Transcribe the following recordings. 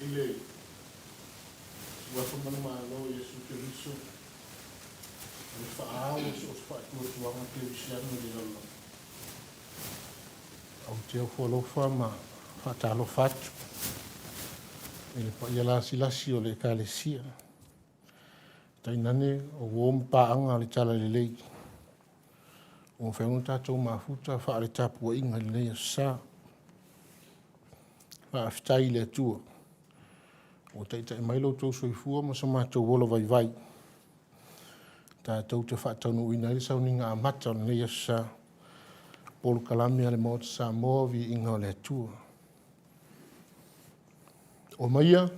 i le Suafa Manumalo o Iesu Keriso, o le Faa-ao o so o se faatuatuaga kerisiano i le lalolagi, ou te ofo alofa ma faatalofa atu i le paia lasilasi o le Ekalesia, tainane o uo ma paaga o le Talalelei ua mafai ona tatou mafuta faale-tapuaiga i lenei aso Sa. Faafetai i le Atua ua taitai mai lo outou soifua ma so matou ola vaivai tatou te faataunuuina ai le sauniga amata o lenei aso Sa, polokalame a le Maota Samoa, Viiga o le Atua. Omaia,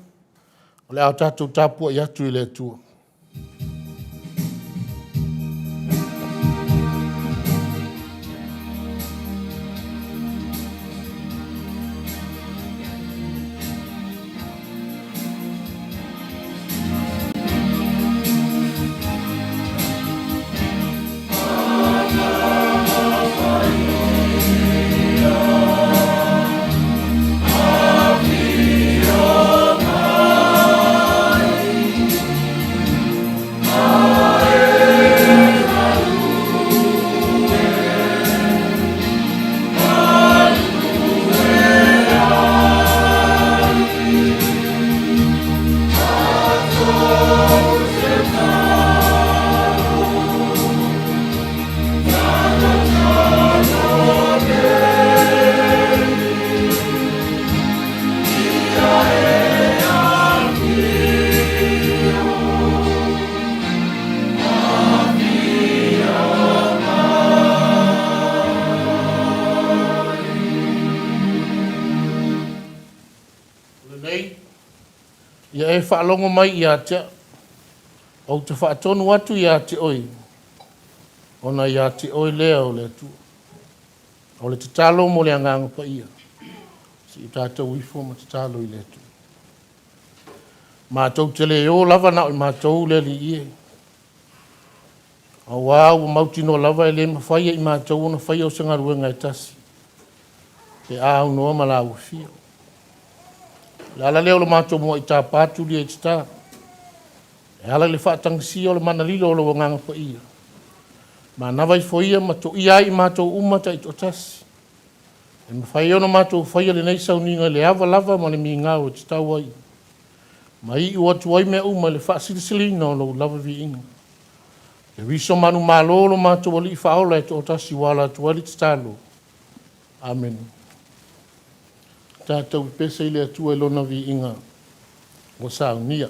o le a tatou tapuai atu i le Atua. Afio mai, ae galue, galue ai, tatou te tatalo, tatalo nei, ia e afio, afio mai. O lenei, ia e faalogo mai ia te au, ou te faatonu atu ia te oe, ona ia te oe lea o le Atua. O le tatalo mo le Agaga Paia, se i o tatou ifo ma tatalo i le Atua. Matou te le o lava na o i matou le Alii e, auā ua mautinoa lava e le mafai e i matou ona faia o se galuega e tasi, pe a aunoa ma laua fia. O le ala lea o le matou muai tapa atu lia i tata, e ala i le faatagisia o le mana lilo o lou Agaga Paia, manava ifo ia ma toia ai i matou uma taitoatasi, e mafai ai ona matou faia lenei sauniga i le ava lava ma le migao e tatau ai, ma iu atu ai mea uma i le faasilisiliina o lou lava viiga. Keriso manumalo lo matou Alii Faaola e toatasi ua ala atu ai le tatalo. Amene. Tatou pepese i le Atua i lona viiga ua saunia.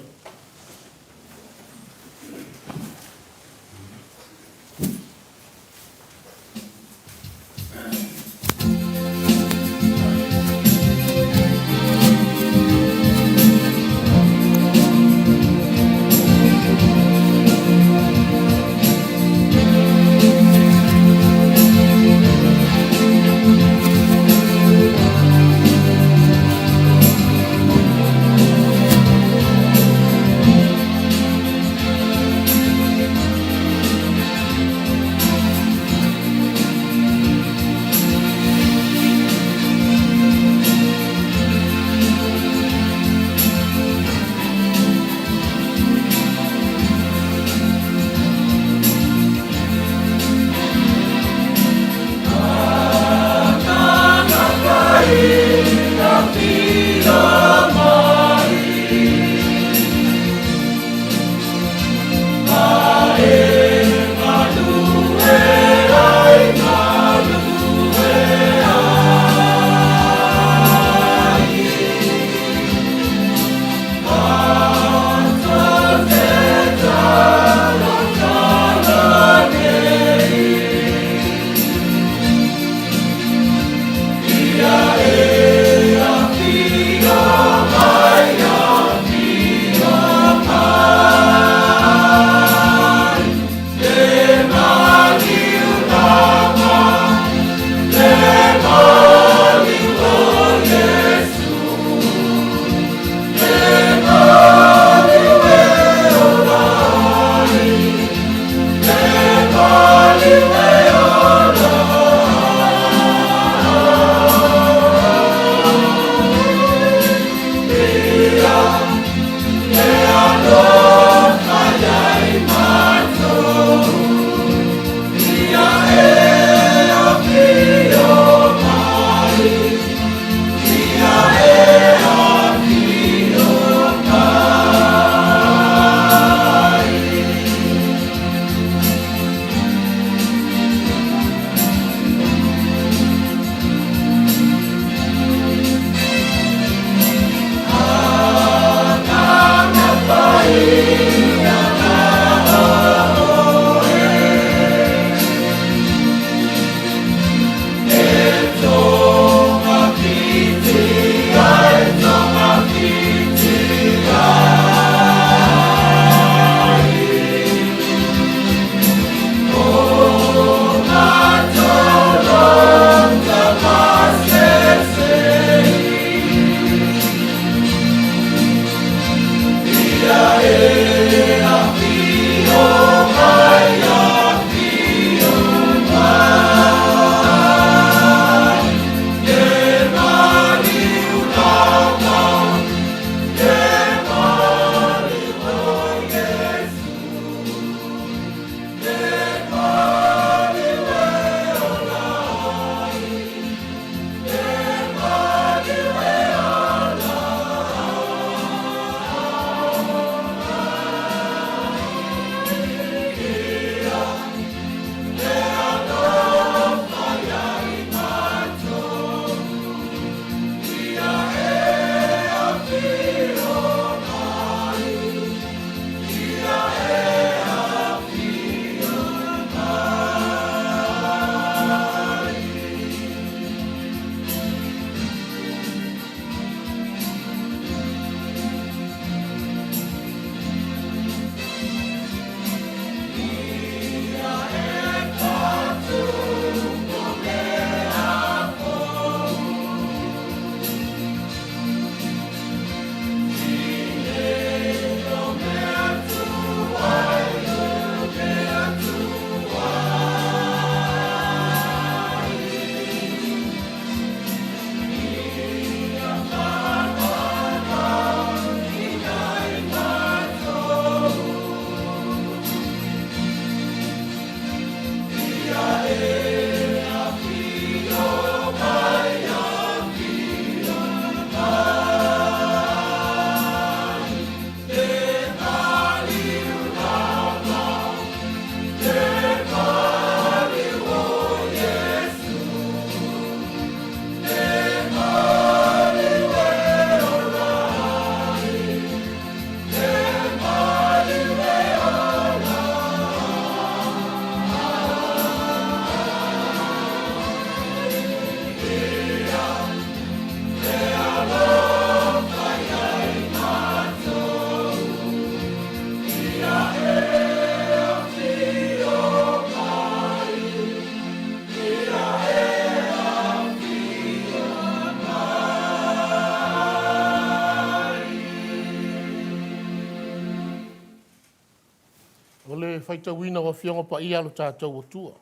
faitauina o Afioga Paia a lo tatou Atua.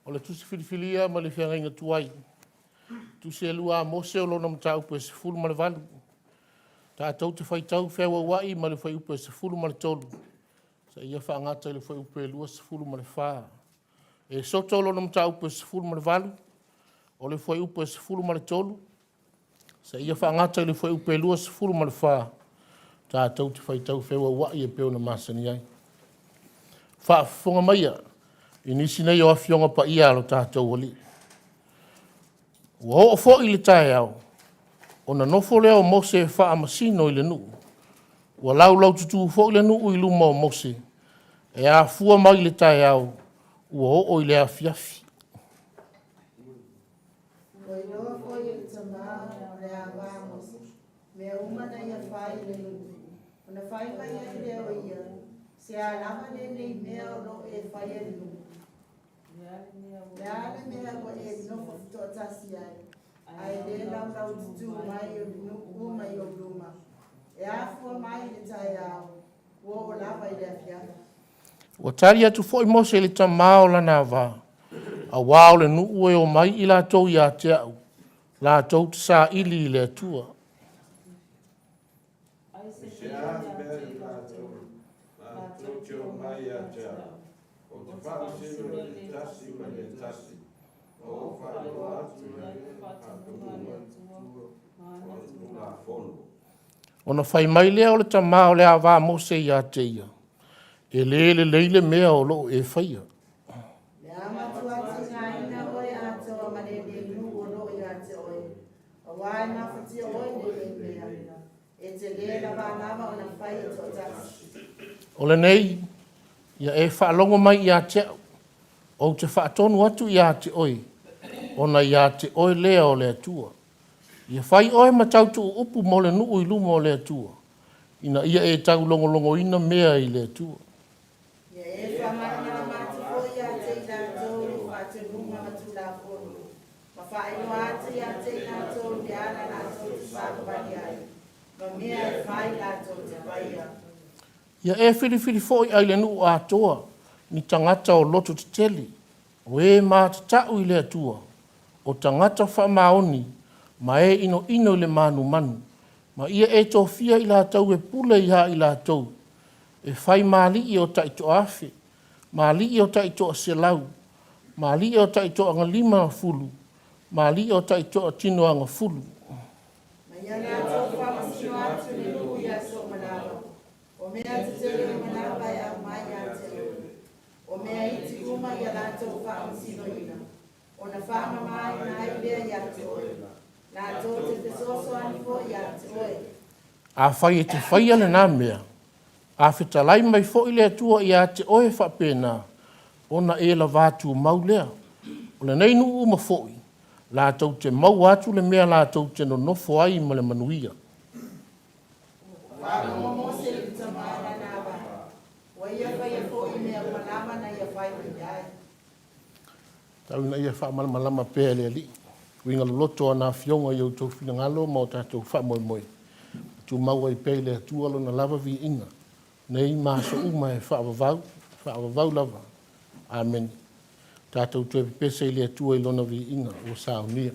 O le tusi filifilia mai le feagaiga tuai, tusi e 2 a Mose o lona mataupu e 18. Tatou te faitau feauauai mai le fuaiupu e 13 seia faagata i le fuaiupu e 24. Esoto lona mataupu e 18, o le fuaiupu e 13 seia faagata i le fuaiupu e 24, tatou te faitau feuauai e pei ona masani ai. Faafofoga maia i nisi nei o Afioga Paia a lo tatou Alii. Ua oo foi i le taeao, ona nofo lea o Mose e faamasino i le nuu. Ua laulaututu foi le nuu i luma o Mose, e afua mai i le taeao ua oo i le afiafi. Ua iloa foi e le tama o le ava a Mose, mea uma na ia fai i le nuu, ona fai mai ai lea o ia, Se a lava lenei mea o lo o e faia i le nuu? O le a le mea ua e nofo toatasi ai, ae le laulaututu mai le nuu uma i ou luma, e afua mai i le taeao, ua oo lava i le afiafi? Ua tali atu foi Mose i le tamā o lana ava, auā o le nuu e omai i latou ia te a'u latou te saili i le Atua. Se a mea i latou, latou te omai ia te au, ou te faamasino i le tasi ma le tasi, ma ou faailoa atu i ai le faatonuga a le Atua ma ana tulafono. Ona fai mai lea o le tamā o le ava a Mose ia te ia, E lē lelei le mea o loo e faia. O le a matua tigaina oe atoa ma lenei nuu o lo o ia te oe, auā e mafatia oe lenei mea, e te lē lavalava ona faia toatasi. O lenei, ia e faalogo mai ia te a'u, ou te faatonu atu ia te oe, ona ia te oe lea o le Atua. Ia fai oe ma tautuu upu mo le nuu i luma o le Atua, ina ia e taulogologoina mea i le Atua. Ia e faamalamalama atu foi ia te i latou i faatonuga ma tulafono, ma faailoa atu ia te i latou le ala latou te savavali ai, ma mea e fai latou te faia. Ia e filifili foi ai le nuu atoa ni tagata o loto tetele, o e matata'u i le Atua, o tagata faamaoni ma e inoino i le manumanu, ma ia e tofia i latou e pule iā i latou, e fai ma alii o taitoa-afe, ma alii o taitoa-selau, ma alii o taitoagalima-fulu, ma alii o taitoatinoagafulu. Ma ia latou faamasino atu le nuu i aso uma lava, o mea tetele uma lava e aumai ia te oe, o mea iti uma ia latou faamasinoina, ona faamamaina ai lea ia te oe, latou te fesoasoani foi ia te oe. Afai e te faia lenā mea, a fetalai mai foi le Atua ia te oe faapena, ona e lavā tumau lea. O lenei nuu uma foi, latou te maua atu le mea latou te nonofo ai ma le manuia. Ua faalogo Mose i le tama o lana ava, ua ia faia foi mea uma lava na ia fai mai ai. Tau ina ia faamalamalama pea e le Alii uiga loloto o ana afioga i outou finagalo ma o tatou faamoemoe, tumau ai pea i le Atua lona lava viiga, nei ma aso uma e faavavau, faavavau lava. Amene. Tatou toe pepese i le Atua i lona viiga ua saunia.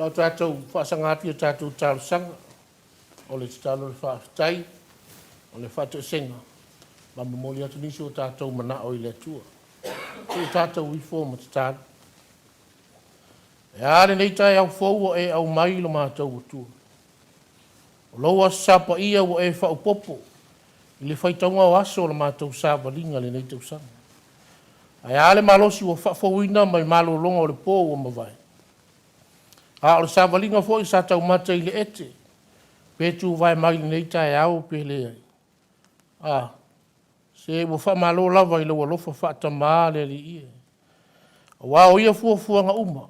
o tatou faasaga atu i a tatou talosaga, o le tatalo o le faafetai, o le faatoesega, ma momoli atu nisi o tatou manao i le Atua. Se i tatou ifo ma tatalo. E a lenei taeao fou ua e aumai i lo matou Atua? O lou Aso Sa paia ua e faaopoopo i le faitauga o aso o le matou savaliga i lenei tausaga. Ae a le malosi ua faafouina mai malologa o le po ua mavae? A o le savaliga foi sa taumate i le ete, pe tuvae mai i lenei taeao pe leai. A, se ua faamalo lava i lou alofa faatama le Alii e, aua o ia fuafuaga uma,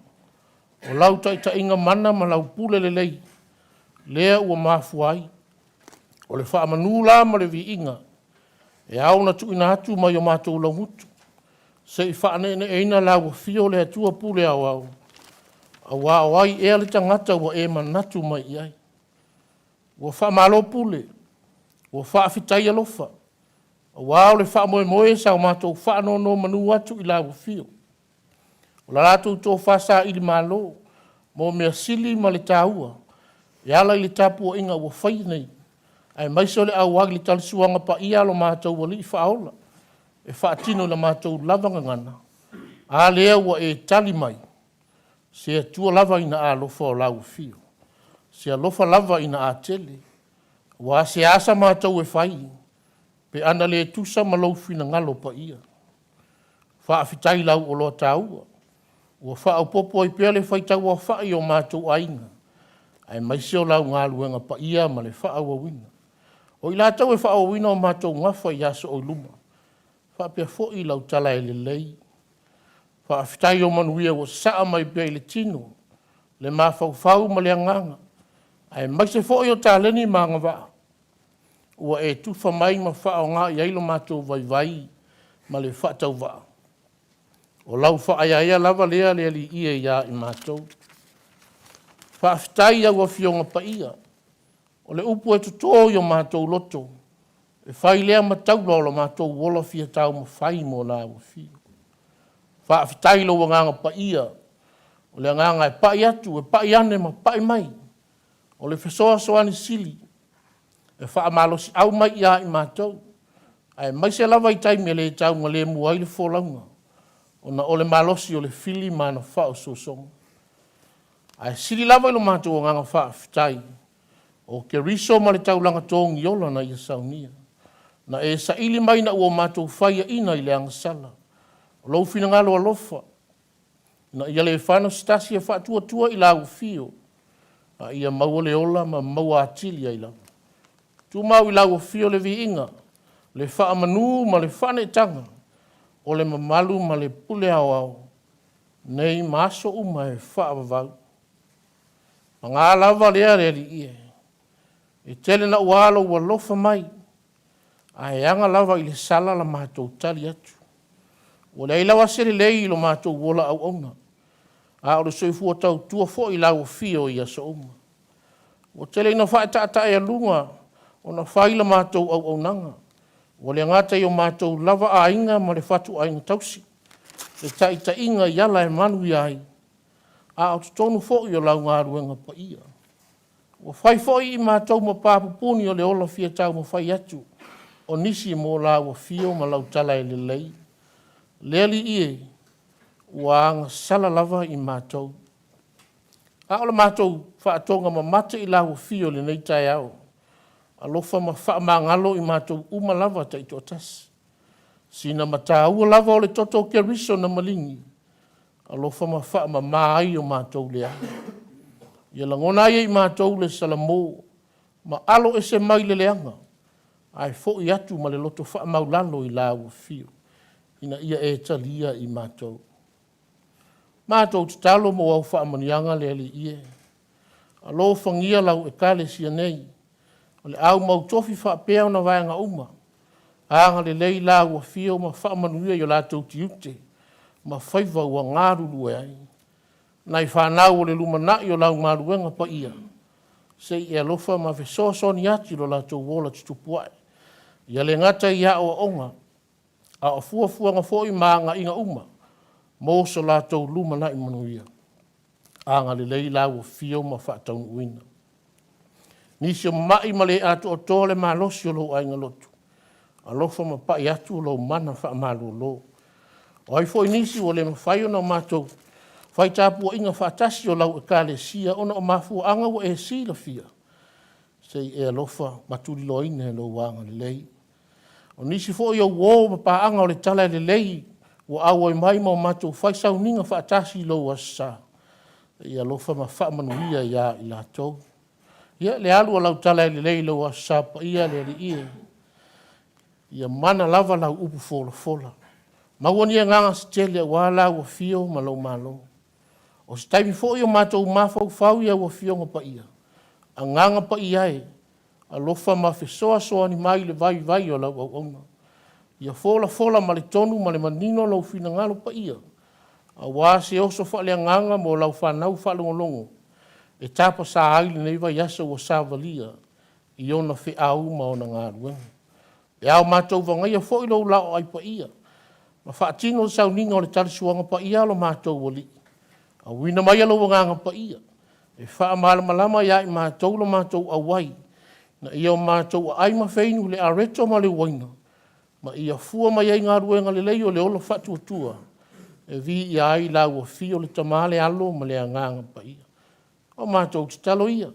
o lau taitaiga mana ma lau pule lelei lea ua mafua ai. O le faamanu la ma le viiga e ao ona tuuina atu mai o matou laugutu se i faaneeneeina lau afio le Atua pule aoao, aua o ai ea le tagata ua e manatu mai i ai? Ua faamalo pule, ua faafetai alofa, aua o le faamoemoe sa o matou faanonomanu atu i lau afio. O la latou tofa sailimalo mo mea sili ma le taua e ala i le tapuaiga ua faia nei, aemaise o le auai i le talisuaga paia a lo matou Alii Faaola e faatino i la matou lava gagana, a lea ua e tali mai, se Atua lava ina alofa o lau afio, se alofa lava ina a tele, aua se a sa matou e fai pe ana le tusa ma lou finagalo paia. Faafetai i lau oloa taua ua faaopoopo ai pea le faitauaofai o matou aiga, aemaise o lau galuega paia ma le faaauauina. O i latou e faaauauina o matou gafa i aso o i luma, faapea foi lau tala e lelei. Faafetai o manuia ua sasaa mai pea i le tino, le mafaufau ma le agaga, aemaise foi o taleni ma agavaa ua e tufa mai ma faaaoga i ai lo matou vaivai ma le faatauvaa. O lau faaeaea lava lea le Alii e ia i matou. Faafetai i au Afioga Paia, o le upu e toto i o matou loto, e fai lea ma taula o lo matou ola fia taumafai mo lau Afio. Faafetai i lou Agaga Paia, o le agaga e pai atu, e pai ane ma pai mai, o le fesoasoani sili e faamalosiau mai ia i matou, aemaise lava i taimi e le taugalemu ai le folauga, ona o le malosi o le fili ma ana faaosoosoga. Ae sili lava i lo matou agaga faafetai, o Keriso ma le taulaga togiola na ia saunia, na e saili mai ina ua matou faiaina i le agasala, o lou finagalo alofa, ina ia le fano se tasi e faatuatua i lau afio, a ia maua le ola ma maua atili ai lava. Tumau i lau afio le viiga, le faamanu ma le faaneetaga, o le mamalu ma le pule aoao, nei ma aso uma e faavavau. Paga lava lea le Alii e, e tele naua lou alofa mai, ae aga lava i le sala la matou tali atu. Ua leai lava se lelei i lo matou ola auauna, a o le soifua tautua foi i lau afio i aso uma. Ua tele ina faataetaealuga ona fai la matou auaunaga, ua le gata i o matou lava aiga ma le fatuaiga tausi, le taitaiga i ala e manuia ai, a o totonu foi o lau galuega paia. Ua fai foi i matou ma pa pupuni o le ola fia taumafai atu o nisi mo lau afio ma lau tala e lelei. Le Alii e, ua agasala lava i matou. A o le matou faatoga mamate i lau afio i lenei taeao, alofa ma faamagalo i matou uma lava taitoatasi. Sina mataua lava o le toto o Keriso na maligi, alofa ma faamama ai o matou leaga. Ia lagona ai e i matou le salamo ma alo ese mai le leaga, ae foi atu ma le loto faamaulalo i lau afio, ina ia e talia i matou. Matou tatalo mo au faamanuiaga le Alii e. Alofagia lau Ekalesia nei, o le au mautofi faapea ona vaega uma. Agalelei lau afio ma faamanuia i o latou tiute ma faiva ua galulue ai. Nai fanau o le lumanai o lau galuega paia, se i e alofa ma fesoasoani atu i lo latou ola tutupu ae. Ia le gata i aoaoga, a o fuafuaga foi ma agaiga uma mo so latou lumanai manuia. Agalelei i lau afio ma faataunuuina. Nisi o mama'i ma le atoatoa le malosi o lou aiga lotu, alofa ma pai atu lou mana faamalolo. O ai foi nisi ua le mafai ona matou fai tapuaiga faatasi o lau Ekalesia ona o mafuaaga ua e silafia, se i e alofa ma tuliloaina e lou agalelei. O nisi foi o uo ma paaga o le talalelei ua auai mai ma o matou fai sauniga faatasi i lou Aso Sa, se i alofa ma faamanuia ia i latou. Ia, le alu a lau talalelei i lou Aso Sa paia le Alii e, ia mana lava lau upu folafola, maua ni agaga se tele aua lau afio ma lou malo. O se taimi foi o matou mafaufau i au Afioga Paia, Agaga Paia e, alofa ma fesoasoani mai i le vaivai o lau auauna. Ia folafola ma le tonu ma le manino lou finagalo paia aua se oso faaleagaga mo lau fanau faalogologo e tapasa ai lenei vaiaso ua savalia i ona feau ma ona galuega. Pe a o matou vagaia foi lou laoai paia ma faatino le sauniga o le talisuaga paia a lo matou Alii, auina maia lou Agaga Paia e faamalamalama ia i matou lo matou auai, ina ia matou aai ma feinu i le areto ma le uaina, ma ia fua mai ai galuega lelei o le ola faatuatua e viia ai lau afio le Tama, le Alo ma le Agaga Paia. O matou tatalo ia,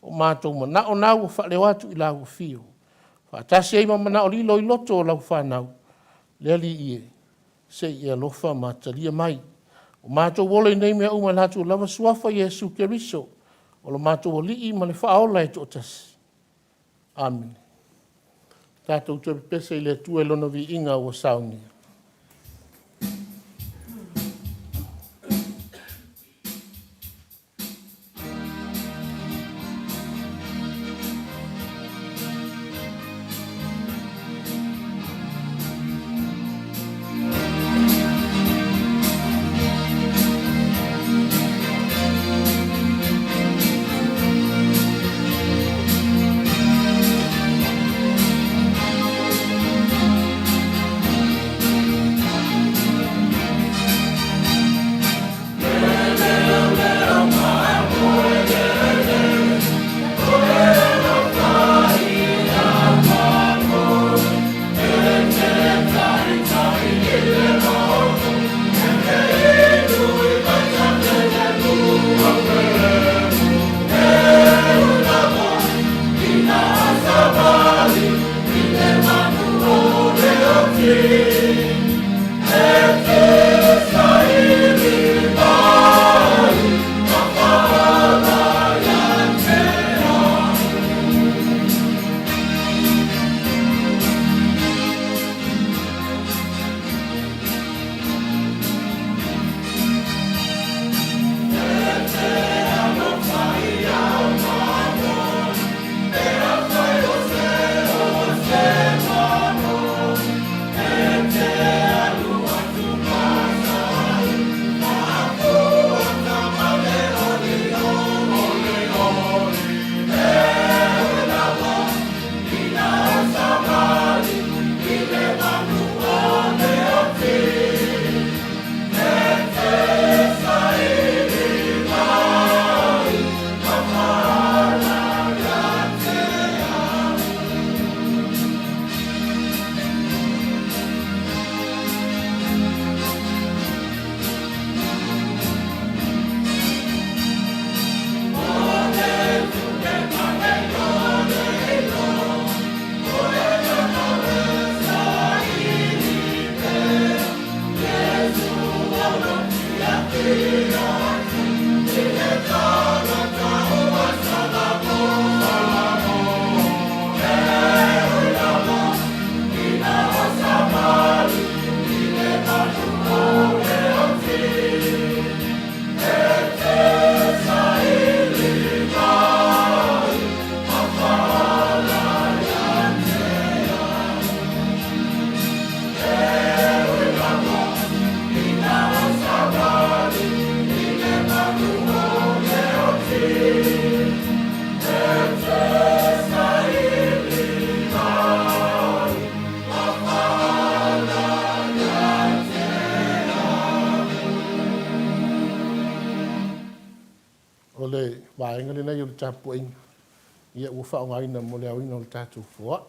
o matou manao na ua faaleo atu i lau afio faatasi ai ma manao lilo i loto o lau fanau. Le Alii e, se i e alofa ma talia mai o matou ola i nei mea uma i le latou lava suafa Iesu Keriso o lo matou Alii ma le Faaola e toatasi. Amene. Tatou toe pepese i le Atua i Lona viiga ua saunia. vaega lenei o le tapuaiga, ia ua faaaogaina mo le aoina o le tatou foai.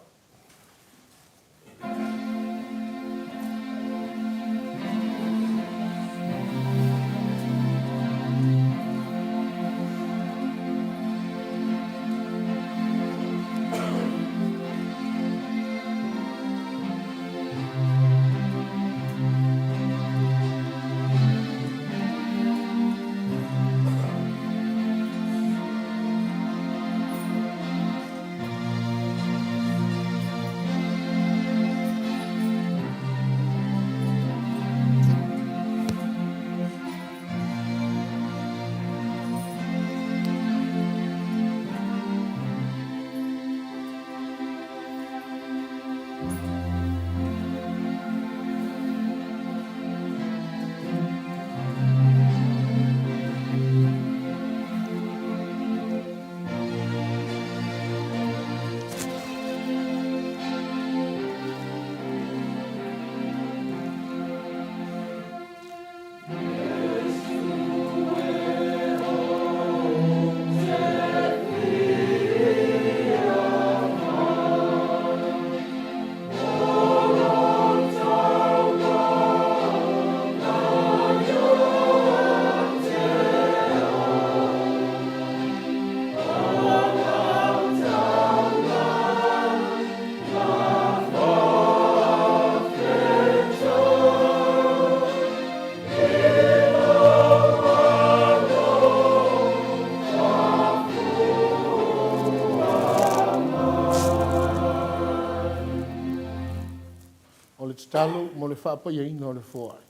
O le tatalo mo le faapaiaina o le foai,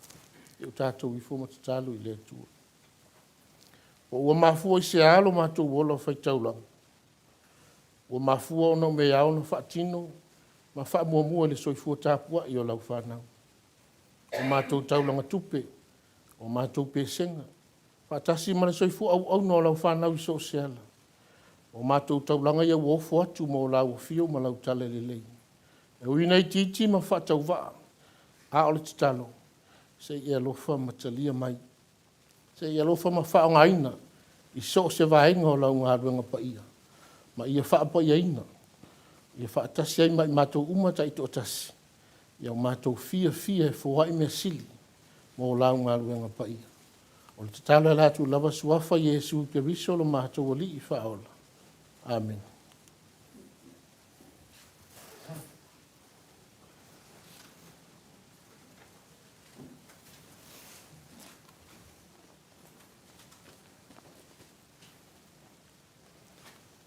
ia o tatou ifo ma tatalo i le Atua. Po ua mafua i se a lo matou ola faitaulaga? Ua mafua ona o mea e ao ona faatino ma faamuamua i le soifua tapuai o lau fanau. O matou taulaga tupe, o matou pesega, faatasi ma le soifua auauna o lau fanau i so o se ala. O matou taulaga ia ua ofo atu mo lau afio ma lau talalelei. E ui ina itiiti ma faatauvaa, a o le tatalo, se i e alofa ma talia mai. Se i alofa ma faaaogaina i so o se vaega o lau galuega paia, ma ia faapaiaina, ia faatasi ai ma i matou uma taitoatasi, ia matou fiafia e foai mea sili mo lau galuega paia. O le tatalo e ala atu i lava Suafa Iesu Keriso lo matou Alii Faaola. Amene.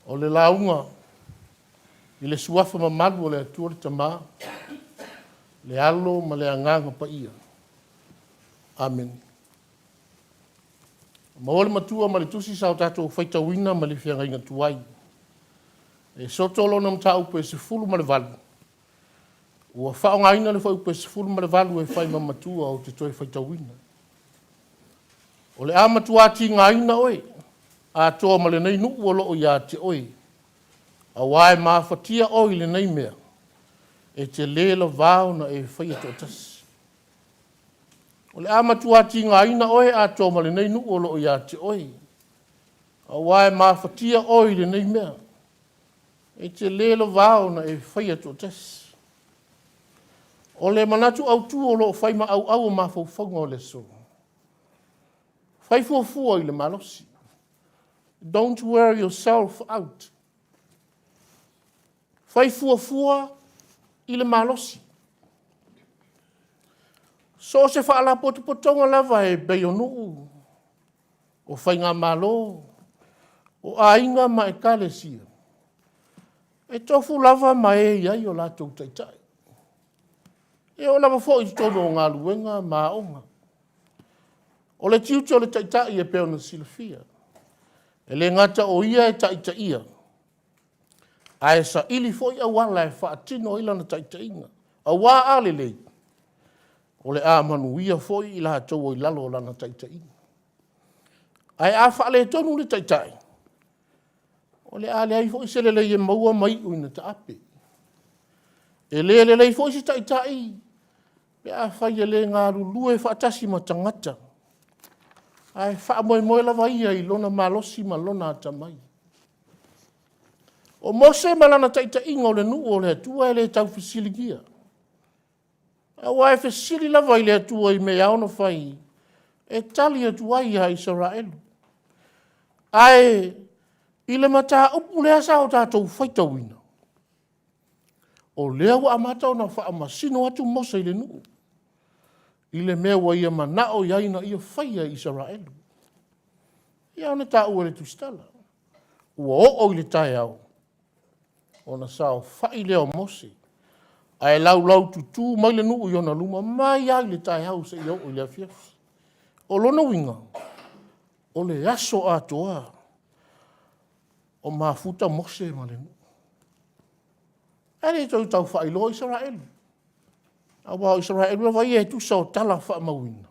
O le lauga i le suafa mamalu o le Atua le Tama, le Alo ma le Agaga Paia. Amene. Maua le Matua ma le Tusi sa o tatou faitauina ma le feagaiga tuai. E soto lona mataupu e 18, ua faaaogaina le fuaiupu e 18 e fai ma matua ou te toe faitauina. O le a matua tigaina oe, atoa ma lenei nuu o lo o ia te oe, auā e mafatia oe i lenei mea, e te lē lavā ona e faia toatasi. O le a matua tigaina oe atoa ma lenei nuu o lo o ia te oe, auā e mafatia oe i lenei mea, e te lē lavā ona e faia toatasi. O le manatu autu o lo o fai ma auau o mafaufauga o le aso, fai fuafua i le malosi. Don't wear yourself out. Fai fuafua i le malosi. So o se faalapotopotoga lava e pei o nuu, o faigamalo, o aiga ma ekalesia, e tofu lava ma e i ai o latou taitai. E oo lava foi i totonu o galuega ma aoga. O le tiute o le taitai e pei ona silafia, e le gata o ia e taitaia, ae saili foi auala e faatino ai lana taitaiga. Aua a lelei, o le a manuia foi i latou o i lalo o lana taitaiga. Ae a faaletonu le taitai, o le a leai foi se lelei e maua ma iu ina taape. E le lelei foi se taitai pe afai e le galulue faatasi ma tagata. Ae faamoemoe lava ia i lona malosi ma lona atamai. O Mose ma lana taitaiga o le nuu o le Atua e le tau fesiligia. Aua e fesili lava i le Atua i mea e ao ona fai e tali atu ai ia Isaraelu. Ae i le mataupu lea sa o tatou faitauina, o lea ua amata ona faamasino atu Mose i le nuu i le mea ua ia manao i ai ina ia faia e Isaraelu. Ia ona taua e le Tusitala, ua oo i le taeao, ona saofai lea o Mose, ae laulaututu mai le nuu i ona luma, mai lava i le taeao seia oo i le afiafi. O lona uiga, o le aso atoa o mafuta Mose ma le nuu. Ae le toe tau faailoa Isaraelu, aua o Isaraelu lava ia e tusa o tala faamauina,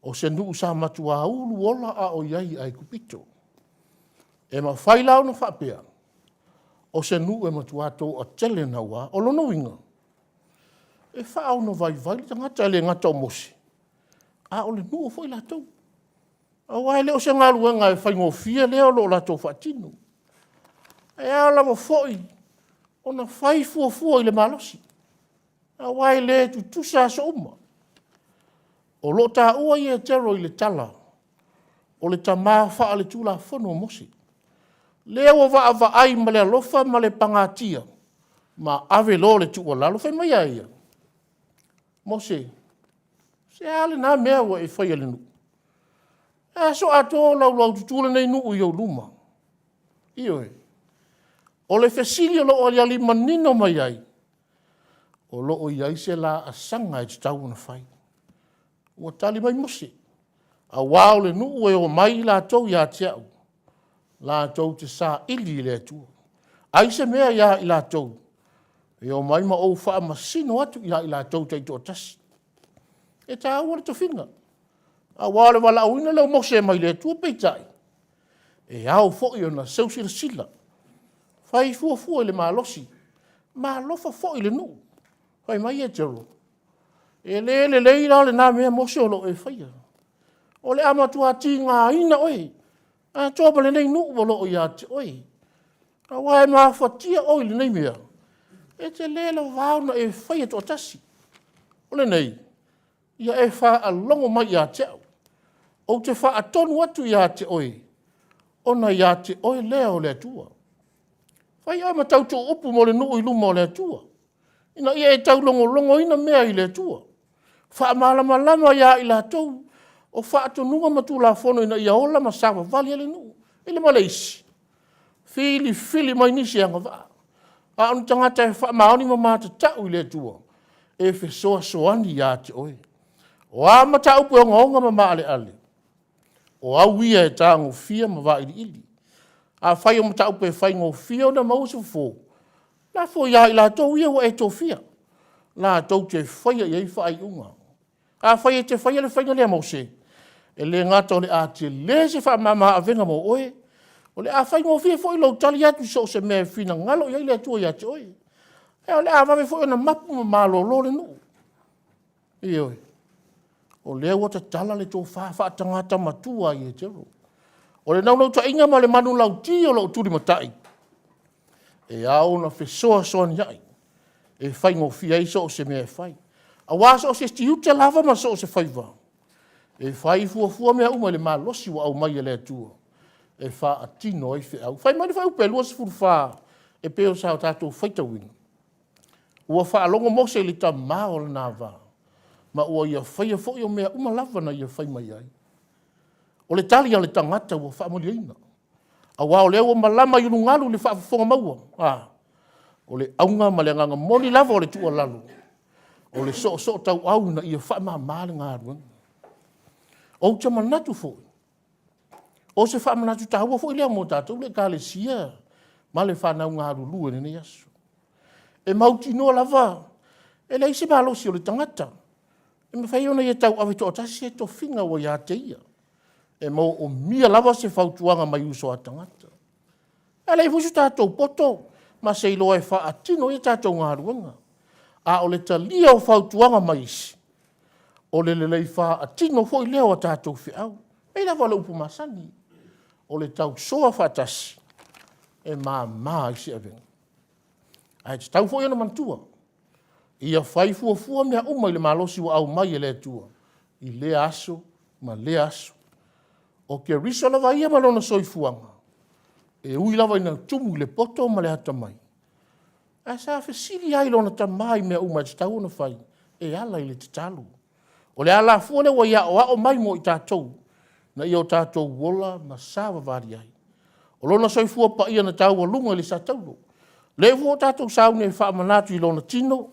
o se nuu sa matua uluola a o i ai i Aikupito. E mafai la ona faapea, o se nuu e matua toatele naua. O lona uiga, e faaono vaivai le tagata, e le gata o Mose, a o le nuu foi latou. Aua e le o se galuega e faigofie lea o lo o latou faatino. E ao lava foi ona fai fuafua i le malosi, aua e le tutusa aso uma. O lo o taua Ietero i le tala, o le tama faaletulafono o Mose, lea ua vaavaai ma le alofa ma le pagatia ma ave loa le tuualalo. Fai mai a ia? Mose, se a lena mea ua e faia i le nuu? E aso atoa o laulaututu lenei nuu i ou luma. Ioe. O le fesili o lo o aliali manino mai ai, o lo o i ai se laasaga e tatau ona fai. Ua tali mai Mose, aua o le nuu e omai i latou ia te au latou te saili i le Atua. Ai se mea ia i latou e omai ma ou faamasino atu ia i latou taitoatasi. E taua le tofiga, aua o le valaauina lea o Mose mai le Atua, peitai, e ao foi ona seu silasila, fai fuafua i le malosi, ma alofa foi i le nuu. Fai mai Ietero, e le lelei la lena mea Mose o lo o e faia. O le a matua tigaina oe, atoa ma lenei nuu o lo o ia te oe, aua e mafatia oe i lenei mea, e te le lava ona e faia toatasi. O lenei, ia e faalogo mai ia te au, ou te faatonu atu ia te oe, ona ia te oe lea o le Atua. Fai oe ma tautuuupu mo le nuu i luma o le Atua, ina ia e taulogologoina mea i le Atua. Faamalamalama ia i latou o faatonuga ma tulafono ina ia ola ma savavali ai le nuu. I le ma le isi, filifili mai nisi e agavaa, a o ni tagata e faamaoni ma matatau i le Atua e fesoasoani ia te oe. O a mataupu e ogaoga ma maaleale, o au ia e tagofia ma vailiili. Afai o mataupu e faigofie ona maua se fofo, lafo ia i latou ia ua e tofia, latou te faia i ai faaiuga. Afai e te faia le faiga lea Mose, e le gata o le a tele se faamama avega mo oe, o le a faigofie foi lou tali atu i so o se mea e finagalo i ai le Atua ia te oe, ae o le a vave foi ona mapu ma malolo le nuu. Ioe. O lea ua tatala le tofa faatagata matua a Ietero. O le naunautaiga ma le manulauti o lou tulimatai, e ao ona fesoasoania'i e faigofie ai so o se mea e fai. Aua so o se tiute lava ma so o se faiva, e fai fuafua mea uma i le malosi ua aumai e le Atua e faatino ai feau. Fai mai le fuaiupu 24 e pei o sa tatou faitauina, ua faalogo Mose i le tama o lona va, ma ua ia faia foi o mea uma lava na ia fai mai ai. O le tali a le tagata ua faamalieina, aua o lea ua malama i ulugalu i le faafofoga maua. A, o le auga ma le agaga moni lava o le tuualalo, o le soosoo tauau ina ia faamama le galuega. Ou te manatu foi, o se faamanatu taua foi lea mo tatou le Ekalesia ma le fanau galulue i lenei aso. E mautinoa lava e leai se malosi o le tagata e mafai ona ia tauave toatasi se tofiga ua ia te ia. E manaomia lava se fautuaga mai uso a tagata. E leai foi so tatou poto ma se iloa e faatino ai a tatou galuega. A o le talia o fautuaga mai isi, o le lelei faatino foi lea o a tatou feau. Pei lava o le upu masani, o le tausoa faatasi e mama ai se avega. Ae tatau foi ona manatua, ia fai fuafua mea uma i le malosi ua aumai e le Atua i lea aso ma lea aso. O Keriso lava ia ma lona soifuaga, e ui lava ina tumu i le poto ma le atamai, ae sa fesili lava i lona Tama i mea uma e tatau ona fai e ala i le tatalo. O le alafua lea ua ia aoao mai mo i tatou, ina ia o tatou ola ma savavali ai. O lona soifua paia na taualuga i le satauro, lea foi ua tatou sauni e faamanatu i lona tino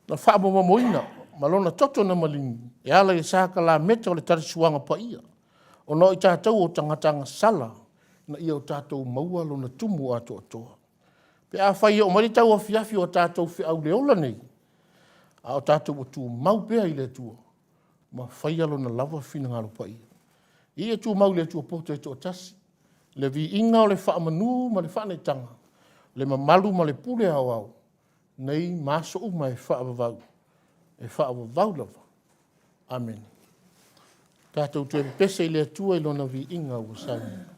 na faamomomoina ma lona toto na maligi e ala i le sakalameta o le talisuaga paia, ona o i tatou o tagata agasala ina ia o tatou maua lona tumu atoatoa. Pe afai e oo mai le tauafiafi o a tatou feau i le ola nei, a o tatou ua tumau pea i le Atua ma faia Lona lava finagalo paia. Ia tumau i le Atua poto e toatasi, le viiga o le faamanu ma le faaneetaga, le mamalu ma le pule aoao, nei ma aso uma e faavavau, e faavavau lava. Amene. Tatou toe pepese i le Atua i Lona viiga ua saunia.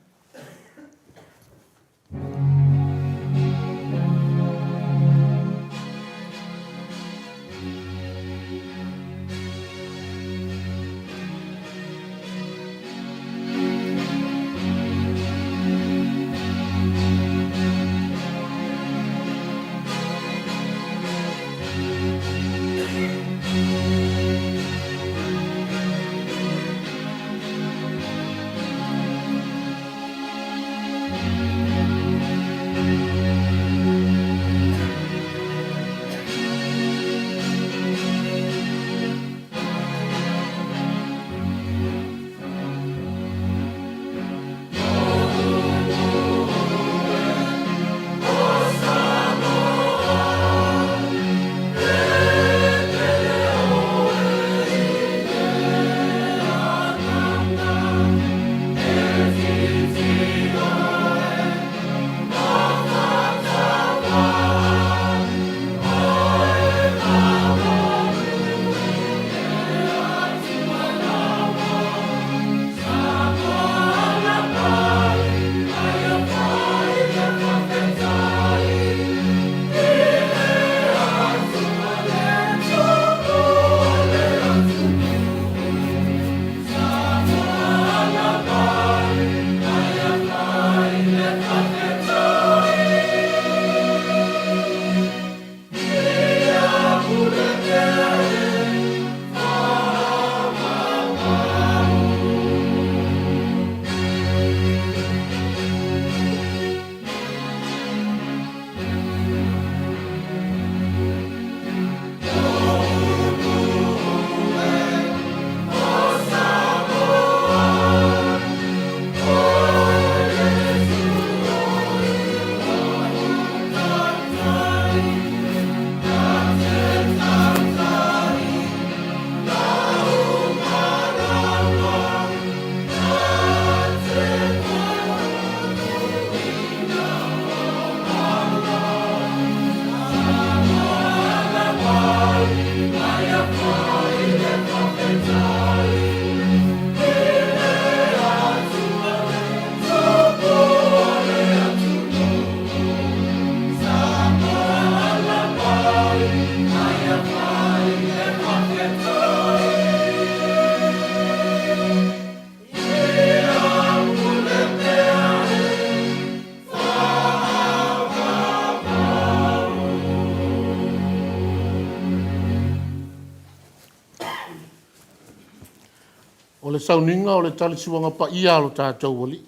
O le sauniga o le talisuaga paia a lo tatou Alii.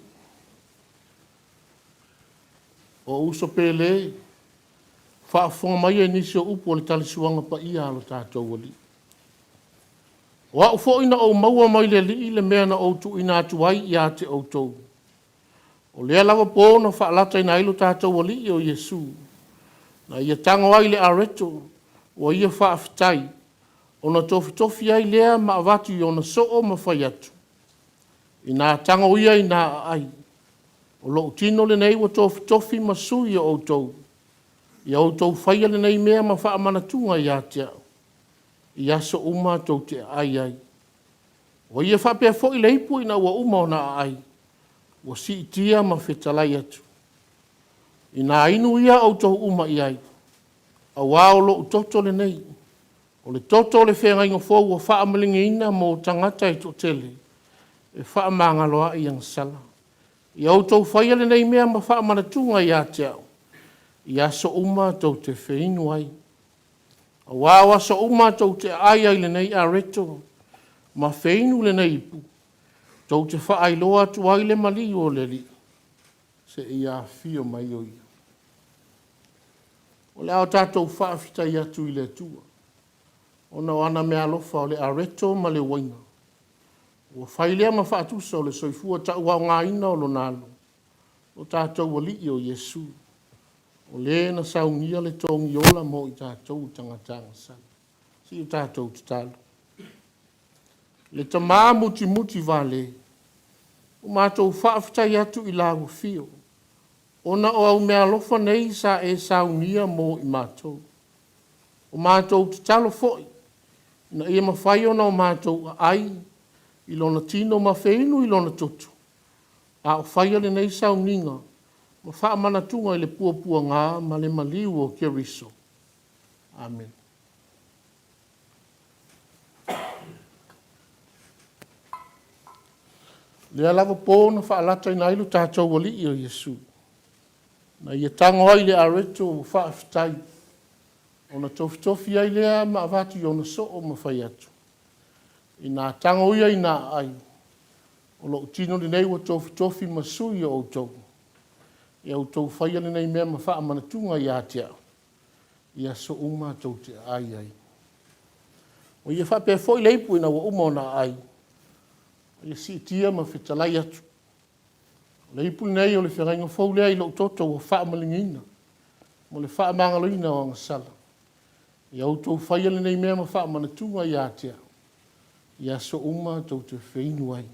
O ou uso pele, faafofoga maia i nisi o upu o le talisuaga paia a lo tatou Alii. O au foi na ou maua mai le Alii le mea na ou tuuina atu ai ia te outou. O lea lava po na faalataina ai lo tatou Alii o Iesu, na ia tago ai le areto, ua ia faafetai, ona tofitofi ai lea ma avatu i ona soo ma fai atu, Inā tago ia ina aai, o lou tino lenei ua tofitofi ma sui o outou, ia outou faia lenei mea ma faamanatuga ia te au, i aso uma tou te aai ai. Ua ia faapea foi le ipu ina ua uma ona aai, ua siitia ma fetalai atu, Inā inu ia outou uma i ai, auā o loʻu toto lenei, o le toto o le feagaiga fou ua faamaligiina mo tagata e toatele, e faamagalo ai agasala. Ia outou faia lenei mea ma faamanatuga ia te au, i aso uma tou te feinu ai. Auā o aso uma tou te aai ai i lenei areto ma feinu lenei ipu, tou te faailoa atu ai le maliu o le Alii, seia afio mai o Ia. O le a o tatou faafetai atu i le Atua, ona o ana meaalofa o le areto ma le uaina, ua fai lea ma faatusa o le soifua tauaogaina o lona Alo, lo tatou Alii o Iesu, o le na saunia le togi ola mo i tatou o tagata agasala. Se i o tatou tatalo. Le Tama mutimuti vale, ua matou faafetai atu i lau afio, ona o au meaalofa nei sa e saunia mo i matou. Ua matou tatalo foi, ina ia mafai ona o matou aai i lona tino ma feinu i lona toto, a o faia lenei sauniga ma faamanatuga i le puapuaga ma le maliu o Keriso. Amene. Lea lava po na faalataina ai lo tatou Alii o Iesu, na ia tago ai i le areto ua faafetai, ona tofitofi ai lea ma avatu i ona soo ma fai atu, Inā tago ia ina aai, o lou tino lenei ua tofitofi ma sui o outou. Ia outou faia lenei mea ma faamanatuga ia te au, i aso uma tou te aai ai. Ua ia faapea foi le ipu ina ua uma ona aai, ia siitia ma fetalai atu, O le ipu lenei o le feagaiga fou lea i lou toto ua faamaligiina mo le faamagaloina o agasala. Ia outou faia lenei mea ma faamanatuga ia te au, i aso uma tou te feinu ai.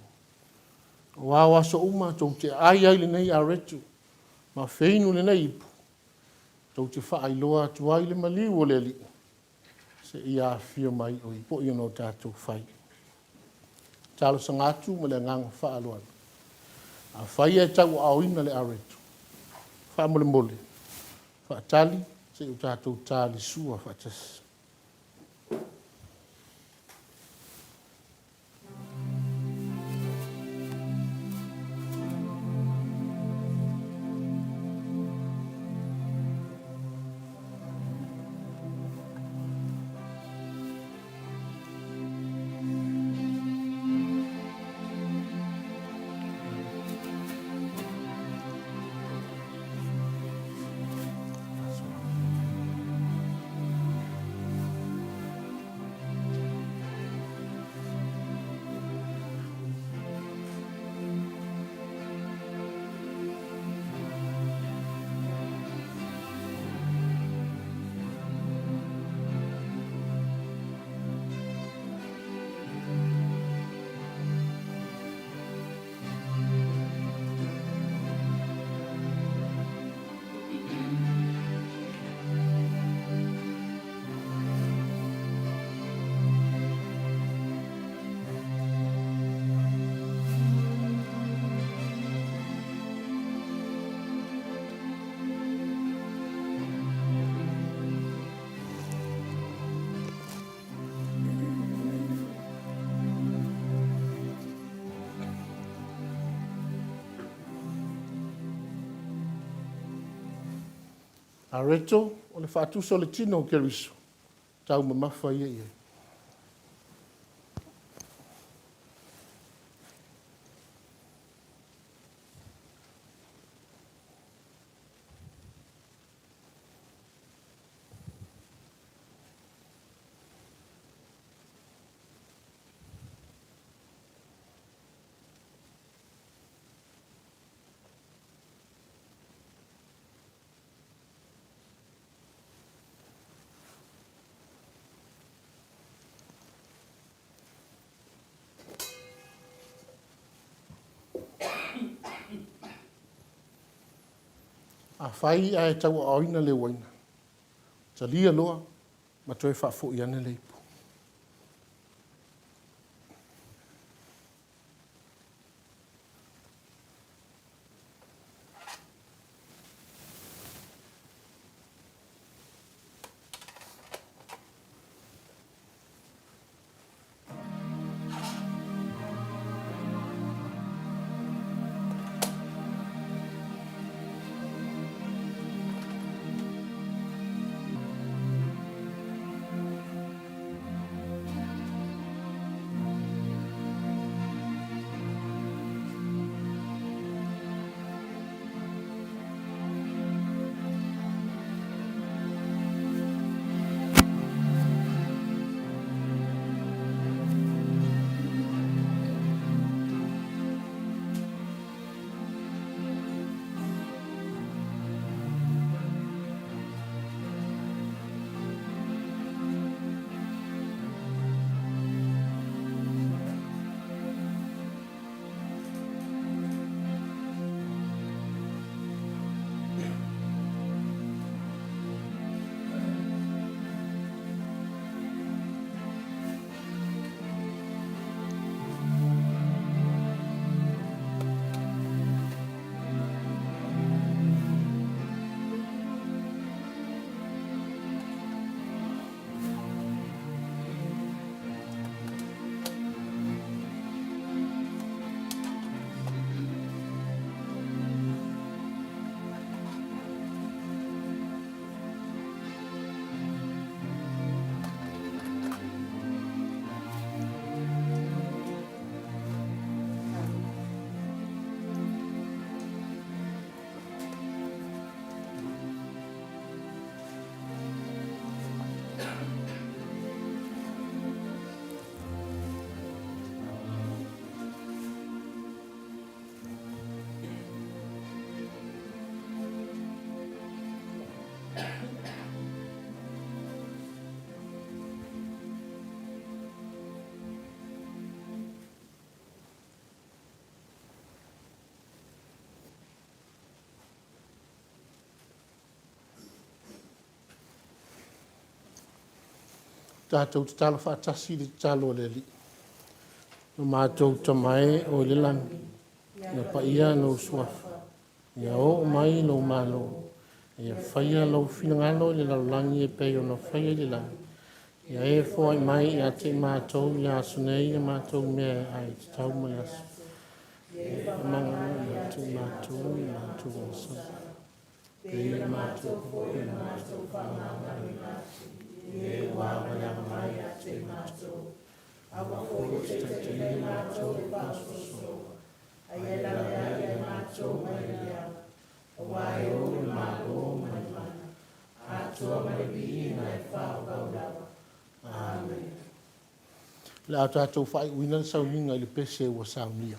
Aua o aso uma tou te aai ai lenei areto ma feinu lenei ipu, tou te faailoa atu ai le maliu o le Alii, seia afio mai o ia foi ona o tatou fai. Talosaga atu ma le agaga faaaloalo. Afai e tauaaoina le areto, faamolemole, faatali se i o tatou talisua faatasi. Areto o le faatusa o le tino o Keriso, taumamafa ia i ai. Afai ae tauaaoina le uaina, talia loa ma toe faafoi ane le ipu. Tatou tatalo faatasi i le tatalo a le Alii. Lo matou Tama e o i le lagi, ia paia lou suafa, ia oo mai lou malo, ia faia lou finagalo i le lalolagi e pei ona faia i le lagi. Ia e foai mai ia te i matou i le aso nei a matou mea e ai tatau mo le aso. Ia e faamagalo ia te i matou i matou ogasami. Pei e matou foi e matou faamagalo e ua agaleaga mai ia te i matou. Aua foi e te taitaia matou i le faasoasoa, a ia laveai ia matou mai le leaga, aua e ou le Malo ma le mana, atoa ma le viiga e faavavau lava. Amene. O le a tatou faaiuina le sauniga i le pese ua saunia.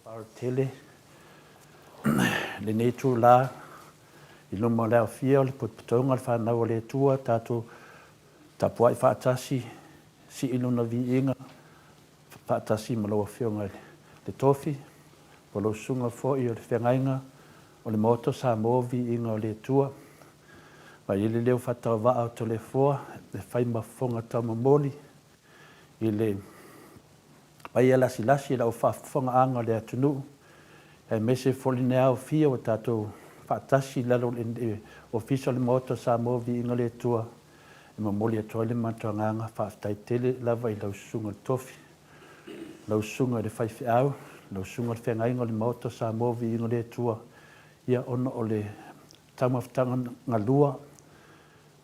Faaaloalo tele lenei itula i luma o le aofia o le potopotoga o le fanau a le Atua, tatou tapuai faatasi, sii Lona viiga faatasi ma lau Afioga i le Tofi, po o lau Susuga foi o le Feagaiga o le Maota o Samoa, viiga o le Atua. Ma e i ai le leo faatauvaa o Toleafoa e fai ma fofoga taumomoli i le paia lasilasi i lau faafofogaaga a le atunuu, aemaise foi lenei aofia ua tatou faatasi i lalo o le Ofisa o le Maota o Samoa Viiga i le Atua, e momoli atu ai le matou agaga faafetai tele lava i lau Susuga i le Tofi, lau Susuga i le Faifeau, lau Susuga i le Feagaiga o le Maota o Samoa Viiga i le Atua, ia ona o le taumafataga galua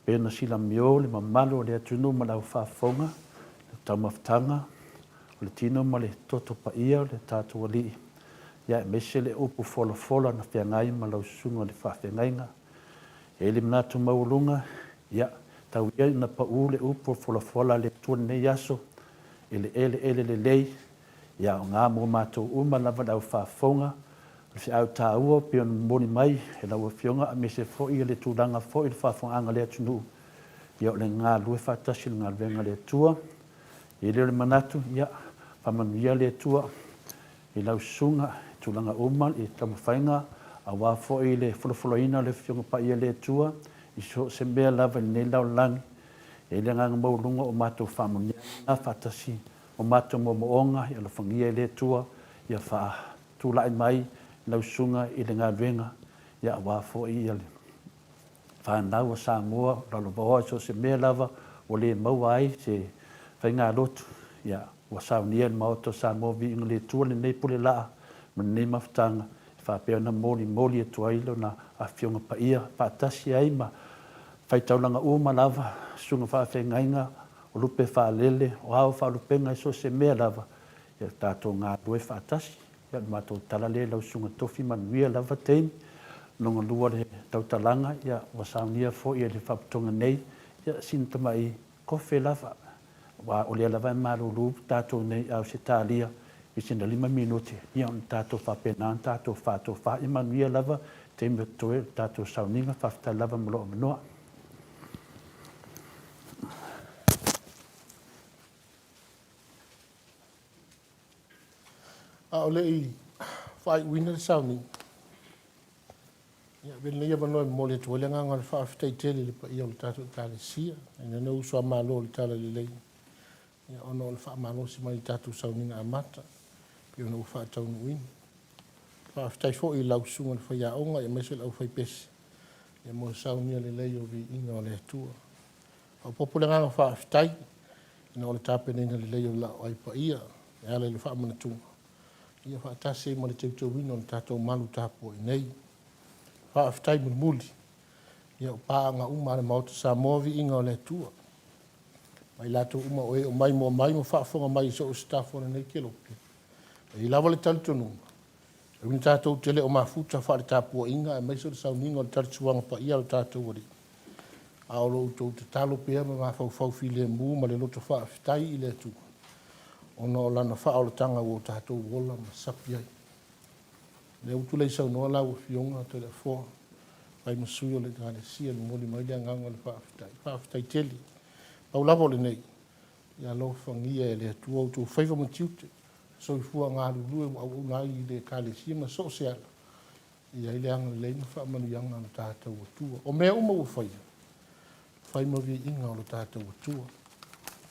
Pei ona silamio le mamalu o le atunuu ma lau faafofoga, le taumafataga o le tino ma le toto paia o le tatou Alii, ia aemaise le upu folafola na feagai ma lau susuga i le faafeagaiga. E i ai le manatu maualuga, ia, tau ia ina pau le upu folafola a le Atua i lenei aso i le eleele lelei, ia aoga mo matou uma lava le au faafofoga, O le feau taua e pei ona momoli mai e lau Afioga aemaise foi o le tulaga foi i le faafofogaaga a le atunuu, ia o le galulue faatasi i le galuega a le Atua. E i ai lea o le manatu, ia faamanuia le Atua i lau susuga i tulaga uma i taumafaiga aua foi le folafolaina o le Afioga Paia a le Atua i so o se mea lava i lenei lalolagi. E i ai le agaga maualuga o matou faamanuiaga faatasi ma matou moomooga, ia alofagia e le Atua ia faa Tulai mai lau susuga i le galuega ia aua foi ia le fanau a Samoa lalovaoa i so o se mea lava ua le maua ai se faigalotu ia ua saunia e le Maota o Samoa Viiga le Atua lenei pule laa ma lenei mafutaga e faapea ona molimoli atu ai lona Afioga Paia faatasi ai ma faitaulaga uma lava susuga faafeagaiga o lupe faalele o ao faalupega i so o se mea lava Ia tatou galulue faatasi. Ia o le matou tala lea i lau Susuga Tofi manuia lava taimi. Lona lua le tautalaga, ia ua saunia foi e le Faalapotopotoga nei, ia sina tamai kofe lava, aua o lea lava e malulu tatou nei i Ausetalia i sina 5 minute, ia ona tatou faapena ona tatou faatofa. Ia manuia lava taimi o totoe o le tatou sauniga. Faafetai lava mo lou avanoa. A o le i faaiuina le sauniga, ia avea lenei avanoa e momoli atu ai le agaga o le faafetai tele i le paia o le tatou Ekalesia, tainane uso a Malo o le Talalelei, ia ona o le faamalosi mai i le tatou sauniga amata pei ona ua faataunuuina. Faafetai foi i lau susuga i le faiaoga aemaise le aufaipese ia mo le saunia lelei o viiga o le Atua. Faaopoopo le agaga faafetai ina o le tapenaina lelei o le laau paia e ala i le faamanatuga ia faatasi ai ma le teuteuina o le tatou malu tapuai nei. Faafetai mulimuli ia o paaga uma a le Maota Samoa, viiga o le Atua. Ma i latou uma o e o maimoa mai ma faafofoga mai i so o se tafa o lenei kelope, e i ai lava le talitonuga, e ui ina tatou te le o mafuta faale-tapuaiga aemaise o le sauniga o le talisuaga paia a lo tatou Alii, a o lo outou tatalo pea ma mafaufau filemu ma le loto faafetai i le Atua ona o Lana faaolataga ua o tatou ola ma sapi ai. O lea ua tulei saunoa lau Afioga Toleafoa, fai ma sui o le Ekalesia e momoli mai le agaga o le faafetai. Faafetai tele. Pau lava o lenei, ia alofagia e le Atua outou faiva ma tiute, soifua galulue ua auauna ai i le Ekalesia ma so o se ala, e i ai le agalelei ma faamanuiaga a lo tatou Atua. O mea uma ua faia, fai ma viiga o lo tatou Atua.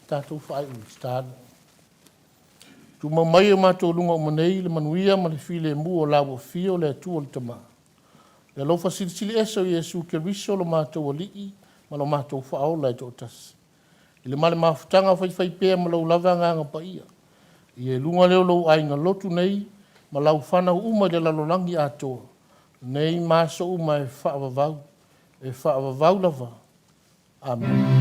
Tatou faaiu i tatalo. Tumau mai e o matou luga uma nei le manuia ma le filemu o lau afio le Atua le Tama. Le alofa silisili ese o Iesu Keriso lo matou Alii ma lo matou Faaola e toatasi. I le ma le mafutaga faifaipea ma lou lava Agaga Paia, ia i luga lea o lou aiga lotu nei ma lau fanau uma i le lalolagi atoa, nei ma aso uma e faavavau, e faavavau lava. Amene.